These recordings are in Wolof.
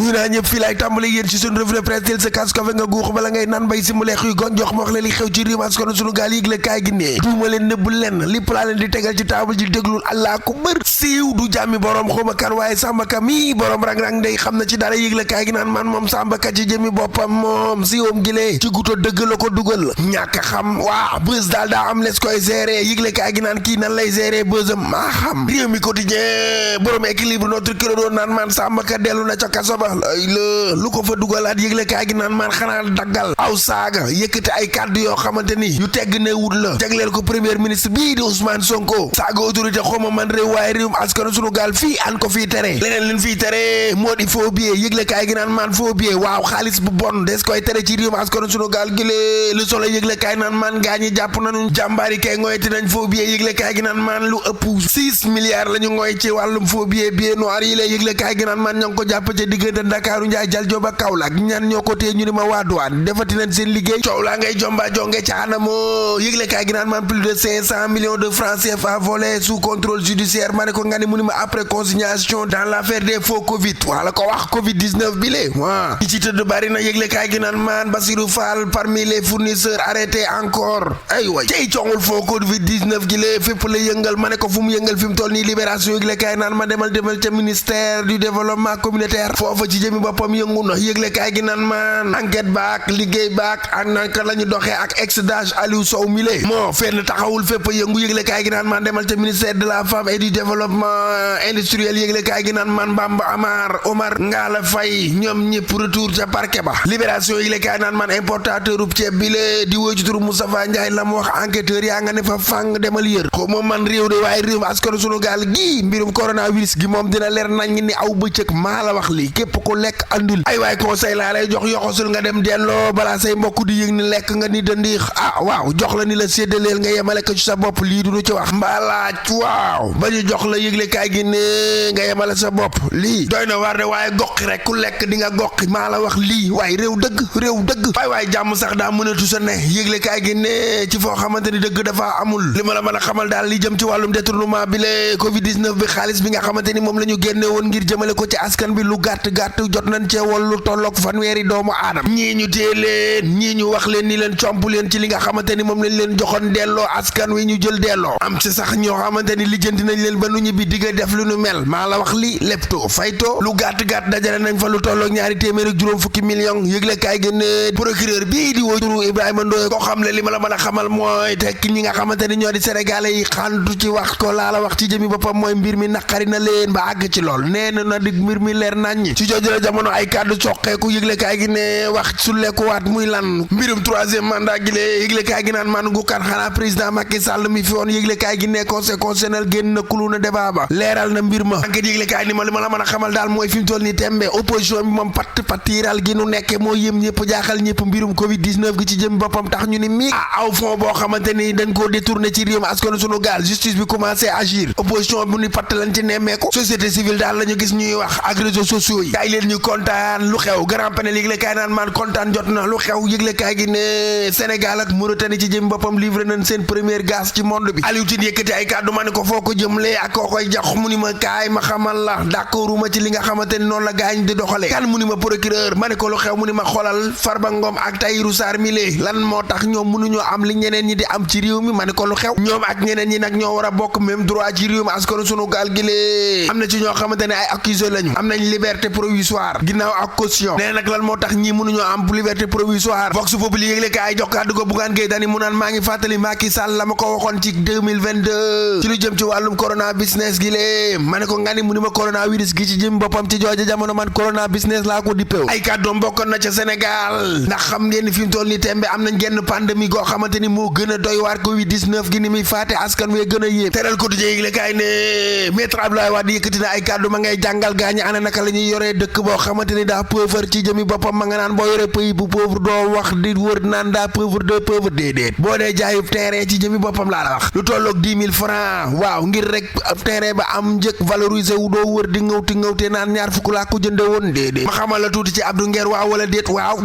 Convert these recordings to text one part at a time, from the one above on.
ñu naa ñëpp fii laay tàmbale yéen ci sunu revue de presse del sa kas kafe nga guux bala ngay naan bay si mu leex yu gon jox ma wax la li xew ci réew mi askan sunu gaal yëgle kaay gi ne duuma leen nëbb lenn lépp laa leen di tegal ci taabal ji déglul allah ko bër siiw du jàmmi borom xuma kan waaye Samba Ka mi borom rang-rang day xam na ci dara yëgle kaay gi naan man moom Samba Ka ci jëmi boppam moom siiwam gilee ci guto dëgg la ko dugal ñàkk xam waa bës daal daa am les koy gérer yëgle kaay gi naan kii nan lay gérer bësam maa xam réew mi quotidien borom équilibre notre kilo doon naan man Samba Ka dellu na ca kaso ba lay la lu ko fa dugalaat yëgle kaay gi naan man xanaa daggal aw saaga yëkkati ay kàddu yoo xamante ni yu tegg ne wut la jagleel ko premier ministre bii di Ousmane Sonko saaga autorité xawma man réew waaye réewum askan sunu gaal fii an ko fii tere leneen liñ fii tere moo di faux billet yëgle kaay gi naan man faux billet waaw xaalis bu bon des koy tere ci réewum askan sunu gaal gilee lu solo yëgle kaay naan man gaañi jàpp nañu jàmbaari kay ngoyeti nañ faux billet yëgle kaay gi naan man lu ëpp 6 milliards la ñu ngoy ci wàllum faux billet noir yi lay yëgle kaay gi naan man ñoo ngi ko jàpp ca diggante Ndakaaru Njaay jal jooba Kaolack ñan ñoo ko tee ñu ni ma waa douane defati nañ seen liggéey coow laa ngay jomba jonge ca anamoo yëgle kaay gi naan man plus de 500 millions de francs CFA volés sous contrôle judiciaire ma ne ko nga ni mu ni ma après consignation dans l'affaire des faux Covid wala ko wax Covid 19 bi lee waa ci tëdd bari na yëgle kaay gi naan man Bassirou Fall parmi les fournisseurs arrêtés encore ay way cey coongul faux Covid 19 gi lee fépp la yëngal ma ne ko fu mu yëngal fi mu toll nii libération yëgle kaay naan ma demal ca ministère du développement communautaire foofa ci jëmi boppam yëngu na yëgle kaay gi naan man enquête baak liggéey baak ak naka la ñu doxee ak ex-DAGE Aliou Sow mile moo fenn taxawul fépp yëngu yëgle kaay gi naan man demal ca ministère de la femme et du développement industriel yëgle kaay gi naan man Bamba Amar Omar Ngala Faye ñoom ñëpp retour ca parquet ba libération yëgle kaay naan man importateur ub ceeb bi le di woy ci turu Moustapha Ndiaye la mu wax enquêteur yaa nga ne fa fàng demal yër ko moom man réew de waaye réew askan sunu gaal gi mbirum coronavirus gi moom dina leer nañ ni aw bëccëg maa la wax lii képp ku lekk andul ay waay conseil laa lay jox yoxosul nga dem delloo balaa say mbokk di yëg ni lekk nga ni dëndiix waaw jox la ni la séddaleel nga yemale ko ci sa bopp lii du ci wax mbaalaaj waaw ba ñu jox la yëgle kaay gi ne nga yemale sa bopp lii doy na war de waaye goqi rek ku lekk di nga goqi maa la wax lii waaye réew dëgg waay jàmm sax daa mënatu sa ne yëgle kaay gi ne ci foo xamante ni dëgg dafa amul li ma la mën a xamal daal li jëm ci wàllum détournement bi le covid 19 bi xaalis bi nga xamante ni moom la ñu génne woon ngir jëmale ko ci askan bi lu gàtt jot nañ cee wol lu tolloog fanweeri doomu aadama ñii ñu téye leen ñii ñu wax leen ni leen comp leen ci li nga xamante ni moom lañ leen joxoon delloo askan wi ñu jël delloo am ci sax ñoo xamante ni lijjanti nañ leen ba nu ñibbi digga def lu nu mel maa la wax li lepto fayto lu gàtt dajale nañ fa lu tolloog ñaari téeméer ak juróom fukki millions yëgle kaay gi ne procureur bii di woo turu Ibrahima Ndoye koo xam le li ma la mën a xamal mooy tekk ñi nga xamante ni ñoo di sénégalais yi xantu ci wax ko laa la wax ci jëmi boppam mooy mbir mi naqari na leen ba àgg ci lool nee na dig mbir mi leer nañ ci jooju la jamono ay kàddu soqeeku yëgle kaay gi ne wax su lekkuwaat muy lan mbirum troisième mandat gi lee yëgle kaay gi naan man gukan xanaa président Macky Sall mi fi woon yëgle kaay gi ne conseil constitutionnel génn na kulu na débat ba leeral na mbir ma enquête yëgle kaay ni ma li ma la mën a xamal daal mooy fi mu toll ni tembe opposition bi moom patiral gi nu nekke moo yëm ñëpp jaaxal ñëpp mbirum covid 19 gi ci jëm boppam tax ñu ni mi aw fond boo xamante ni dañ koo détourné ci réew mi askan sunu gaal justice bi commencé agir opposition bu ni patt lañ ci nemmeeku société civile daal la ñu gis ñuy wax ak réseaux sociaux yi kaay leen ñu kontaan lu xew grand panel yëgle kaay naan man kontaan jot na lu xew yëgle kaay gi ne Sénégal ak Mauritanie ci jëm boppam livré nañ seen première gaz ci monde bi Aliou Tine yëkkati ay kàddu ma ne ko foo ko jëmlee ak koo koy jox mu ni ma kaay ma xamal la d'accorduma ci li nga xamante ni noonu la gaañ di doxale kan mu ni ma procureur ma ne ko lu xew mu ni ma xoolal Farba Ngom ak Tahirou Sarr mile lan moo tax ñoom mënuñoo am li ñeneen ñi di am ci réew mi ma ne ko lu xew ñoom ak ñeneen ñi nag ñoo war a bokk même droit ci réew mi askan sunu gaal gi lee am na ci ñoo xamante ne ay accusé lañu am nañ liberté provisoire ginnaaw ak caution nee nag lan moo tax ñii mënuñoo am liberté provisoire vox populi yëgle ka ay jox kàddu ko Bougane Gueye Dany mu naan maa ngi fàttali Macky Sall la ma ko waxoon ci 2022 ci lu jëm ci wàllum corona business gi lee ma ne ko nga ni mu ni ma coronavirus gi ci jëm boppam ci jooja jamono man corona business laa ko dippéew ay kàddoom bokkoon na ca Sénégal ndax xam ngeen ni fi mu toll ni tembe am nañ genn pandémie goo xamante ni moo gën a doy waar covid 19 gi ni muy faate askan wi gën a yéem teral quotidien yëgle kaay ne maître Abdoulaye Wade yëkkati na ay kàddu ma ngay jàngal gaañi ana naka la ñuy yoree dëkk boo xamante ni daa pauvre ci jëmi boppam ma nga naan boo yoree pays bu pauvre doo wax di wër naan daa pauvre de pauvre déedéet boo dee jaayub terrain ci jëmi boppam laa la wax lu tolloog 10 000 francs waaw ngir rek terrain ba am njëkk valorisé wu doo wër di ngawte naan ñaar fukk laa ko jënde woon déedéet ma xamal la tuuti ci Abdou Nguer waaw wala déet waaw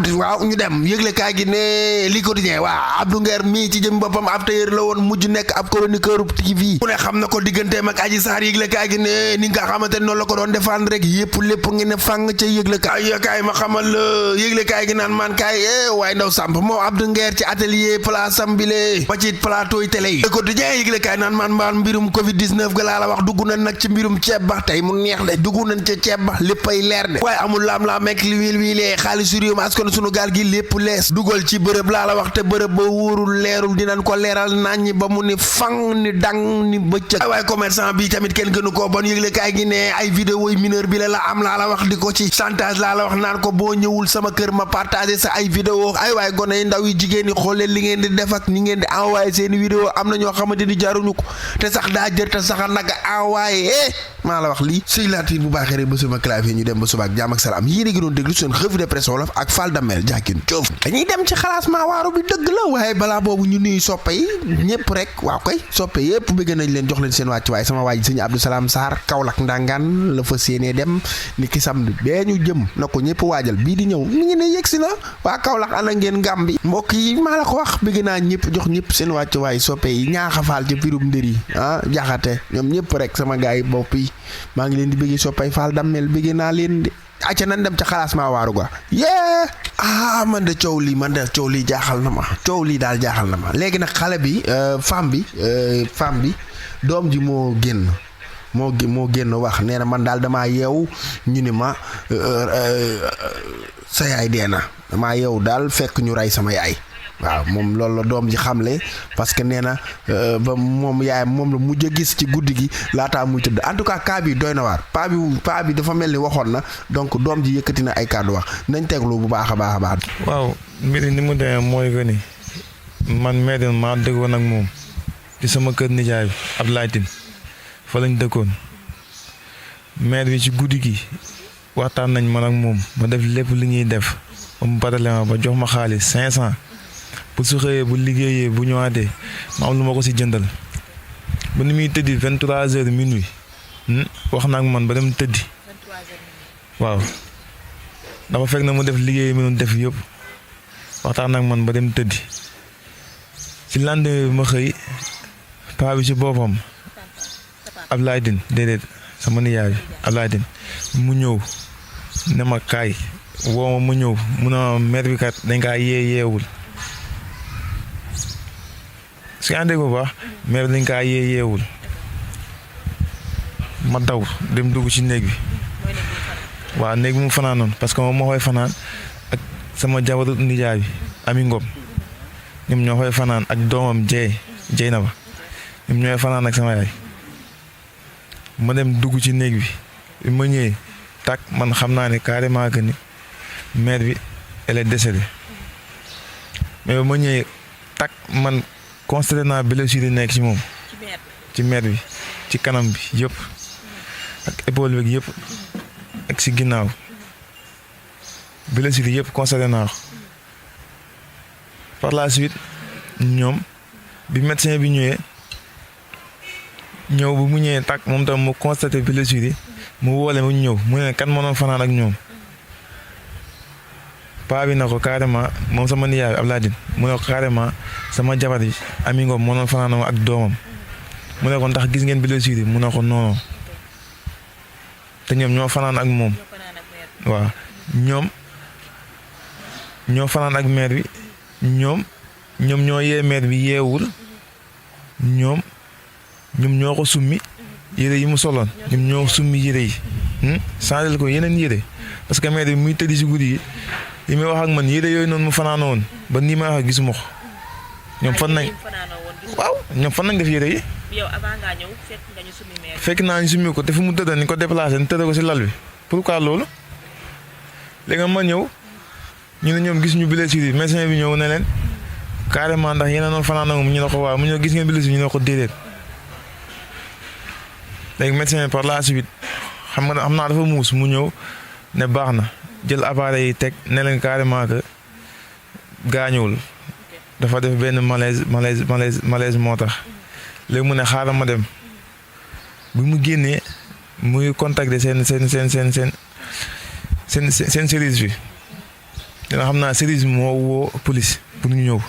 ñu dem yëgle kaay gi ne li quotidien waaw Abdou Nguer mii ci jëmi boppam ab tailleur la woon mujj nekk ab chroniqueur TV ku ne xam na ko digganteem ak Adji Sarr yëgle kaay gi ne ni nga xamante ne noonu la ko doon défendre rek yëpp lépp ngi ne fang ca yëglekaay ma xamal yëglekaay gi naan man kaay waaye ndaw samp moo Abdou Nguer ci atelier place am bile ba ci plateau yi télé yi Le Quotidien yëglekaay naan man mbirum covid 19 ga laa la wax dugg nañ nag ci mbirum ceeb ba tey mu neex de dugg nañ ca ceeb ba léppay leer de waaye amul laam-laam mekk li wiilee xaalisu réew mi askan sunu gaal gi lépp lees dugal ci bërëb laa la wax te bërëb ba wóorul leerul dinañ ko leeral naññi ba mu ni fang ni dang ni bëccëg waaye commerçant bi tamit kenn gënu koo bon yëglekaay gi ne ay vidéo yi mineur bi la am laa la wax di ko ci chantage laa la wax naan ko boo ñëwul sama kër ma partagé sa ay vidéo ay waaye gone yi ndaw yi jigéen yi xool leen li ngeen di def ak ni ngeen di envoyé seeni vidéo am na ñoo xamante ni jaruñu ko te sax daa jër te sax nag envoyé maa la wax lii sëy laatiin bu baaxee rek ba sama clavier ñu dem ba suba ak jàmm ak salaam yéen a ngi doon déglu seen revue de presse wolof ak Fall Damel jàkkin coof dañuy dem ci xalaasmaa waaru bi dëgg la waaye balaa boobu ñu nuyu soppe yi ñëpp rek waaw koy soppe yëpp bëgg nañ leen jox leen seen wàcc waaye sama waaj sëñ Abdou Salam Sarr Kaolack ndangaan la fa séenee dem ni ki samedi bee ñu jëm na ko ñëpp waajal bii di ñëw mi ngi ne yegsi na waa Kaolack ana ngeen Gàmbi mbokk yi maa la ko wax bëgg naa ñëpp jox ñëpp seen wàcc waaye soppe yi ñaaxafaal ci birum ndër yi jaxate ñoom ñëpp rek sama gaay yi bopp yi maa ngi leen di bëggee soppay Fall Damel bëggee naa leen di acca nan dem ca xalaas maa waaru ga man de coow lii jaaxal na ma coow lii daal jaaxal na ma léegi nag xale bi femme bi doom ji moo génn wax nee na man daal damaa yeew ñu ni ma sa yaay dee na damaa yeew daal fekk ñu rey sama yaay waaw moom loolu la doom ji xamle parce que nee na ba moom yaayam moom la mujj a gis ci guddi gi laataa muy tëdd en tout cas cas bi doy na waar paa bi dafa mel ni waxoon na donc doom ji yëkkati na ay kàddu wax nañ teglu bu baax a baax. waaw mbir ni mu demee mooy que ni man Médine maa dëkkoon ak moom ci sama kër nijaay bi Abdoulaye Tine fa lañ dëkkoon maire bi ci guddi gi waxtaan nañ man ak moom ma def lépp li ñuy def ba mu batale ma ba jox ma xaalis 500. bu su xëyee bu liggéeyee bu ñëwaatee ma am lu ma ko si jëndal ba ni muy tëddi 23h minuit wax na ak man ba dem tëddi waaw dafa fekk na mu def liggéey mi def yëpp waxtaan ak man ba dem tëddi si lendemain bi ma xëy paa bi si boppam Abdoulaye Tine déedéet sama nijaay bi Abdoulaye Tine mu ñëw ne ma kaay woo ma ñëw mu ne maire bi kat dañ kaa yeewul su àndee bu baax mais dañ kaa yeewul ma daw dem dugg ci néeg bi waaw néeg bi mu fanaanoon parce que moom moo koy fanaan ak sama jabaru nijaay bi Ami Ngom ñoom ñoo koy fanaan ak doomam jeey na ba ñoom ñooy fanaan ak sama yaay ma dem dugg ci néeg bi ma ñëwee tak man xam naa ne carrément que ni mère bi elle est décédée mais ba ma ñëwee tak man constaté naa blessure yi nekk ci moom ci mère bi ci kanam bi yëpp ak épaule bi yëpp ak ci ginnaaw blessure yi yëpp constaté naa ko par la suite ñoom bi médecin bi ñëw bu mu ñëwee tak moom tam mu constaté blessure yi mu woole mu ñëw mu ne kan mënoon fanaan ak ñoom paa bi na ko carrément moom sama nijaay Abdoulaye Tine mu ne ko carrément sama jabar yi Ami Ngom moo doon fanaan ak doomam mu ne ko ndax gis ngeen blessure yi mu ne ko non te ñoom ñoo fanaan ak moom waaw ñoom ñoo fanaan ak mère bi ñoom ñoo yee mère bi yeewul ñoom ñoo ko summi yére yi mu soloon ñoom ñoo summi yére yi changé ko yeneen yére parce que mère bi muy tëddi si guddi yi li may wax ak man yére yooyu noonu mu fanaana woon ba nii may wax ak gisuma ko ñoom fan nañ def yére yi. yow avant ngaa ñëw fekk naa ñu summi ko te fu mu tëdd ni ko déplacé ni tëdd ko si lal bi pourquoi loolu léegi ma ñëw ñu ne ñoom gis ñu blessure yi médecin bi ñëw ne leen carrément ndax yéen a doon fanaana moom ñu ne ko waaw mu ñëw gis ngeen blessure ñu ne ko déedéet léegi médecin par la suite xam naa dafa muus mu ñëw ne baax na. jël appareil yi teg ne leen carrément que gaañuwul dafa def benn malaise moo tax léegi mu ne xaaral ma dem bi mu génnee muy contacter seen service bi dina xam naa service bi moo woo police pour ñu ñëw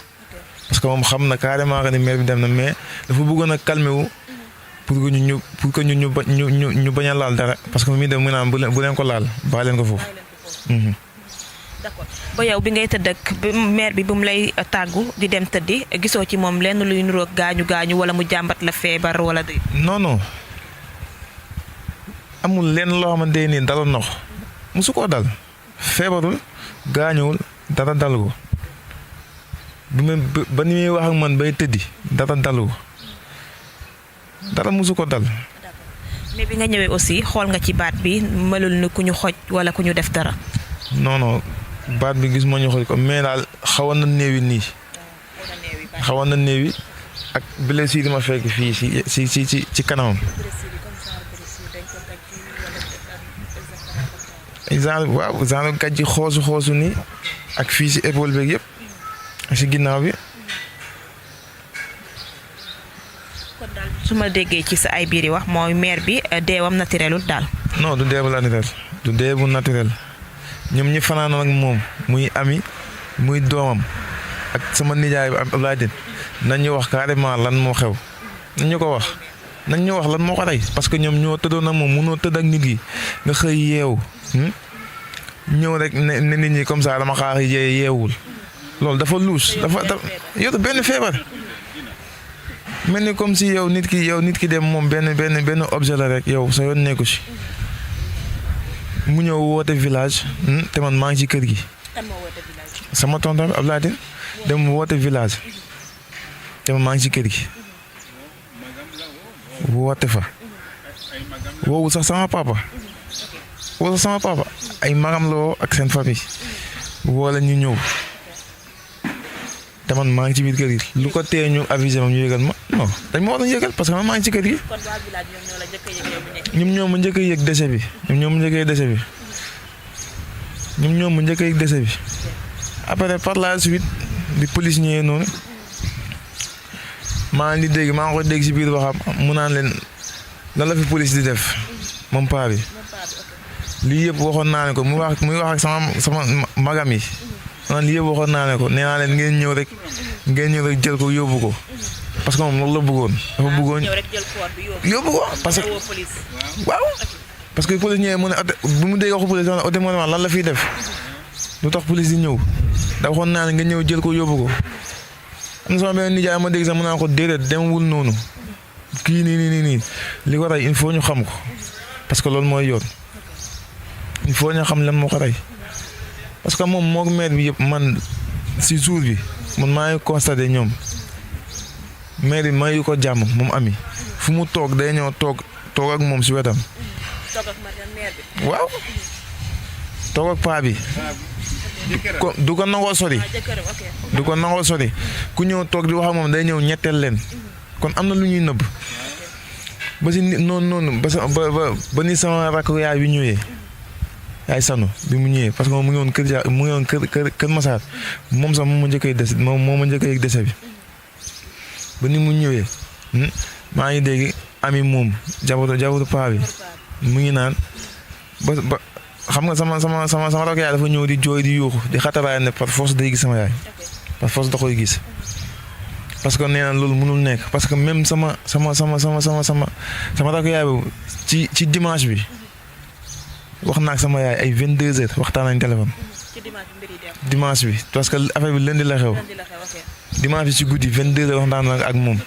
parce que moom xam na carrément que ni maire bi dem na mais dafa bëggoon a calmer wu pour que ñu bañ a laal dara parce que mi dem mu naan bu leen ko laal bàyyi leen ko foofu. d'accord ba yow bi ngay tëdd ak maire bi bu mu lay tàggu di dem tëddi gisoo ci moom lenn luy niroog gaañu wala mu jàmbat la feebar wala de. non amul lenn loo xamante ni daloon na ko musu koo dal feebarul gaañuwul dara dalu ko ba ni muy wax ak man bay tëddi dara dalu ko dara musu ko dal. mais bi nga ñëwee aussi xool nga ci baat bi melul ni ku ñu xoj wala ku ñu def dara. non baat bi gis ma ñu xoj ko mais daal xawoon na néewi nii xawoon na néewi ak blessure yi ma fekk fii ci kanamam. genre gàjji xoosu nii ak fii ci épaule beeg yëpp ci ginnaaw bi. kon daal su ma déggee ci sa ay biir yi wax mooy maire bi deewam naturelul daal. non du dee bu naturel du dee bu naturel ñoom ñi fanaanoon ak moom muy ami muy doomam ak sama nijaay bi Abdoulaye Tine nañ ñu wax carrément lan moo xew nañ ñu ko wax nañ ñu wax lan moo ko rey parce que ñoom ñoo tëddoon ak moom munoo tëdd ak nit gi nga xëy yeewu ñëw rek ne nit ñi comme ça dama xaar yeewul loolu dafa luus dafa yow benn feebar mel ni comme si yow nit ki dem moom benn objet la rek yow sa yoon nekku si mu ñëw woote village te man maa ngi ci kër gi. sama tonton bi Abdoulaye Tine dem woote village te man maa ngi ci kër gi woote fa woowu sax sama papa ay magam la woo ak seen famille woo la ñu ñëw te man maa ngi ci biir kër gi lu ko tee ñu avisé ma ñu yëgal ma non dañ ma war a yëgal parce que man maa ngi ci kër gi. kon waa village ñoom ñoo la njëkk a yëg yow mi nekk. ñoom ñoo ma njëkk a yëg décès bi après par la suite di police ñëwee noonu maa ngi dégg maa ngi ko dégg ci biir waxam mu naan leen lan la fi police di def moom paa bi lii yëpp waxoon naa ne ko muy wax ak sama magam yi man lii yëpp waxoon naa ne ko nee naa leen ngeen ñëw rek jël ko yóbbu ko parce que moom loolu la bëggoon. dafa bëggoon yóbbu ko parce que waaw parce que police ñëwee mu ne bu mu dégg waxu police oto moo ne lan la fiy def lu tax police di ñëw da waxoon naa ne nga ñëw jël ko yóbbu ko am na sama benn nijaay ma dégg sax mu naan ko déedéet demewul noonu kii nii li ko rey il faut ñu xam ko parce que loolu mooy yoon il faut ñu xam lan moo ko rey parce que moom moog maire bi yëpp man si jour bi man maa ngi constaté ñoom maire bi mayu ko jàmm moom ami fu mu toog day ñëw toog ak moom si wetam. waaw toog ak paa bi du ko nangoo sori ku ñëw toog di wax ak moom day ñëw ñetteel leen kon am na lu ñuy nëbb ba si noonu ba ni sama rakk yaay bi ñëwee yaay sanu bi mu ñëwee parce que moom mu ngi woon kër Massar moom sax moo ma njëkk a yëg dese bi ba ni mu ñëwee maa ngi dégg ami moom jabaru paa bi mu ngi naan ba xam nga sama rakk yaay dafa ñëw di jooy di yuuxu di xataraay ne par force day gis sama yaay par force da koy gis parce que nee na loolu mënul nekk parce que même sama rakk yaay boobu ci dimanche bi wax naa ak sama yaay ay 22h waxtaan nañ téléphone. dimanche bi parce que affaire bi lundi la xew. dimanche bi ci guddi 22h waxtaan na ak moom.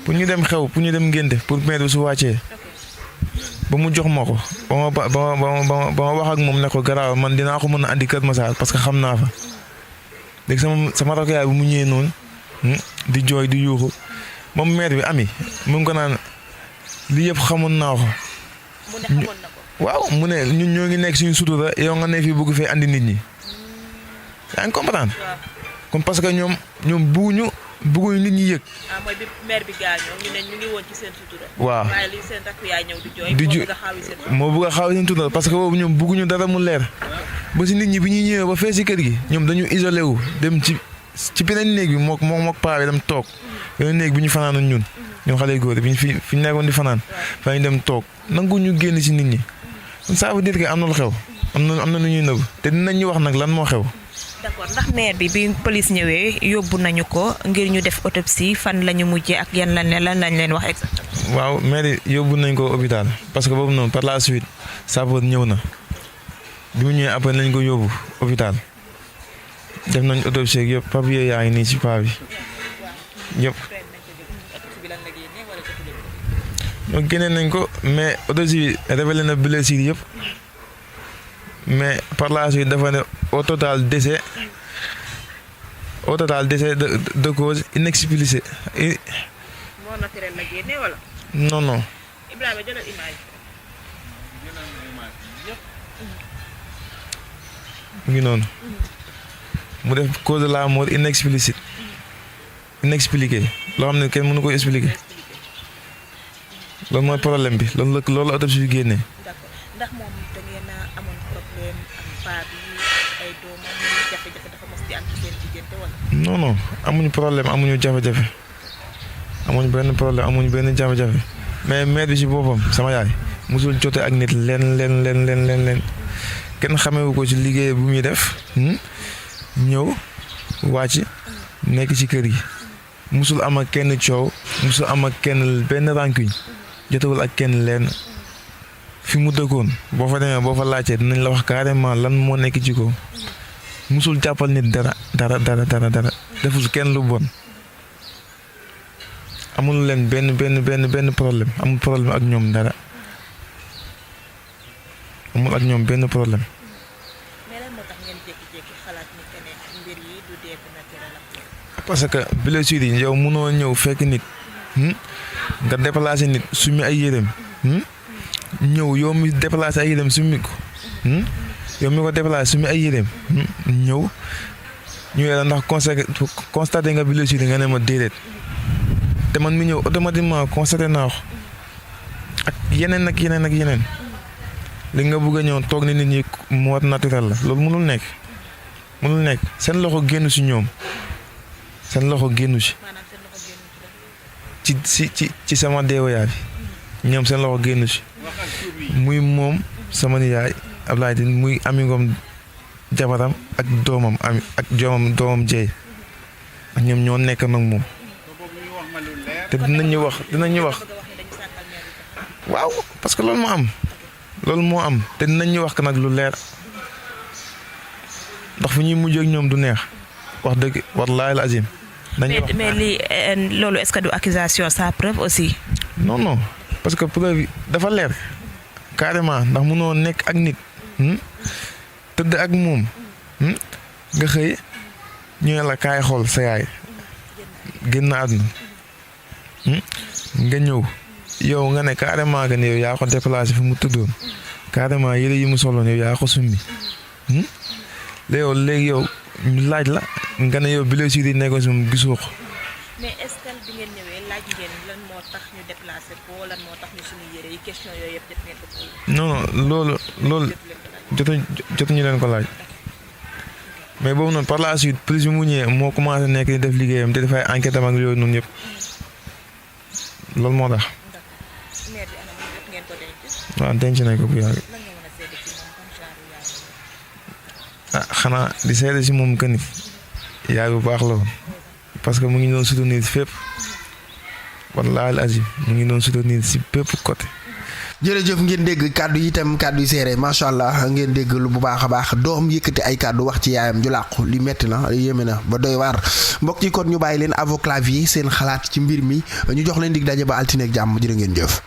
pour ñu dem ngénte pour maire bi su wàccee. ba mu jox ma ko ba ma wax ak moom ne ko garaaw man dinaa ko mën a andi Kër Massar parce que xam naa fa léegi sama rakk yaay bi mu ñëwee noonu di jooy di yuuxu moom maire bi ami mu ngi ko naan lii yëpp xamoon naa ko. waaw mu ne ñun ñoo ngi nekk suñu sutura yow nga ne fii bëgg fee andi nit ñi yaa ngi comprendre kon parce que ñoom bëgguñu nit ñi yëg. mooy bi maire bi gaañoo ñu ne ñu ngi woon ci seen sutura. waaw waaye li seen rakk yaay ñëw di jooy. moo bëgg a xaawi seen sutura parce que boobu ñoom bëgguñu dara mu leer ba si nit ñi bi ñuy ñëwee ba fee si kër gi ñoom dañu isolé wu dem ci beneen néeg bi mook paa bi dem toog beneen néeg bi ñu fanaanoon ñun xale yu góor bi fi ñu nekkoon di fanaan fa ñu dem toog nangu ñu génn si nit ñi. ça veut dire que am na lu xew am na lu ñuy nëbb te dinañ ñu wax nag lan moo xew d'accord ndax maire bi police ñëwee yóbbu nañu ko ngir ñu def autopsie fan la ñu mujjee ak yan lan lañ leen wax exactement. waaw maire yóbbu nañ ko hôpital parce que boobu noonu par la suite sapeur ñëw na bi mu ñëwee après nañ ko yóbbu hôpital def nañ autopsie yëpp papier yaa ngi nii ci paa bi yëpp. ñoo génne nañ ko mais autopsie bi révélé na blessure yëpp mais par la suite dafa ne au total décès de cause inexpliquée. moo naturel la génne wala. non. Ibrahima jëlal image. mu ngi noonu mu def cause de la mort inexpliquée loo xam ne kenn mënu ko expliquer loolu mooy problème bi loolu la autopsie bi génnee. d'accord ndax moom da ngeen a amoon problème ak paa bi ay doomam jafe-jafe dafa mos di am ci seen diggante wala. non amuñu problème amuñu jafe-jafe amuñu benn problème amuñu benn jafe-jafe mais mère bi ci boppam sama yaay musul jote ak nit leen kenn xamewu ko ci liggéey bu muy def ñëw wàcc nekk ci kër gi musul am ak kenn coow musul am ak kenn benn rancune jotewul ak kenn leen fi mu dëkkoon boo fa demee boo fa laajtee dinañ la wax carrément lan moo nekk ci ko musul jàppal nit dara deful kenn lu bon amul leen benn problème amul problème ak ñoom dara amul ak ñoom benn problème. mais lan moo tax ngeen jékki-jékki xalaat ni que ne mbir yi du dee bu naturel la. parce que blessure yi yow mënoo ñëw fekk nit nga déplacé nit summi ay yéreem ñëw yow mi déplacé ay yéreem summi ko yow mi ko déplacé summi ay yéreem ñëw ñu la ndax constaté nga blessure yi nga ne ma déedéet te man mi ñëw automatiquement constaté naa ko ak yeneen li nga bëgg a ñëw toog ni nit ñi mort naturel la loolu mënul nekk seen loxo génn si ñoom seen loxo génnu ci sama deewayaay bi ñoom seen loxo génnu si muy moom sama nijaay Ablaye Tine muy Ami Ngom jabaram ak doomam doomam jeey ak ñoom ñoo nekk nag moom te dinañu wax waaw parce que loolu moo am te dinañ ñu wax nag lu leer ndax fu ñuy mujjee ak ñoom du neex wax dëgg wallaahi la azim. mais lii loolu est-ce que du accusation sans preuve aussi. non parce que preuve dafa leer carrément ndax mënoo nekk ak nit tëdd ak moom nga xëy ñu ne la kaay xool sa yaay génn àdduna nga ñëw. yow nga ne carrément que ne yow yaa ko déplacé fi mu tëddoon carrément yére yi mu soloon yow yaa ko summi léegi yow ñu laaj la nga ne yow blessure yi nekkoon si moom gisoo ko. mais est-ce que bi ngeen ñëwee laaj ngeen lan moo tax ñu déplacé ko lan moo tax ñu summi yére yi question yooyu yëpp def ngeen ko. non loolu jotuñu leen ko laaj mais boobu noonu par la suite plus bi mu ñëwee moo commencé nekk di def liggéeyam te dafay enquête am ak yooyu noonu yëpp loolu moo tax. waaw denc nañ ko bu yàgg. xanaa di seede si moom que ni yaay bu baax la woon parce que mu ngi doon soutenir fépp wallaahi azim mu ngi doon soutenir si bépp côté. jërëjëf ngeen dégg kàddu yi itam kàddu yu seere macha allah ngeen dégg lu bu baax a baax doom yëkkati ay kàddu wax ci yaayam ju làqu li metti na yéeme na ba doy waar mbokk yi kon ñu bàyyi leen avo clavier seen xalaat ci mbir mi ñu jox leen dig daje ba altine ak jàmm jërë ngeen jëf.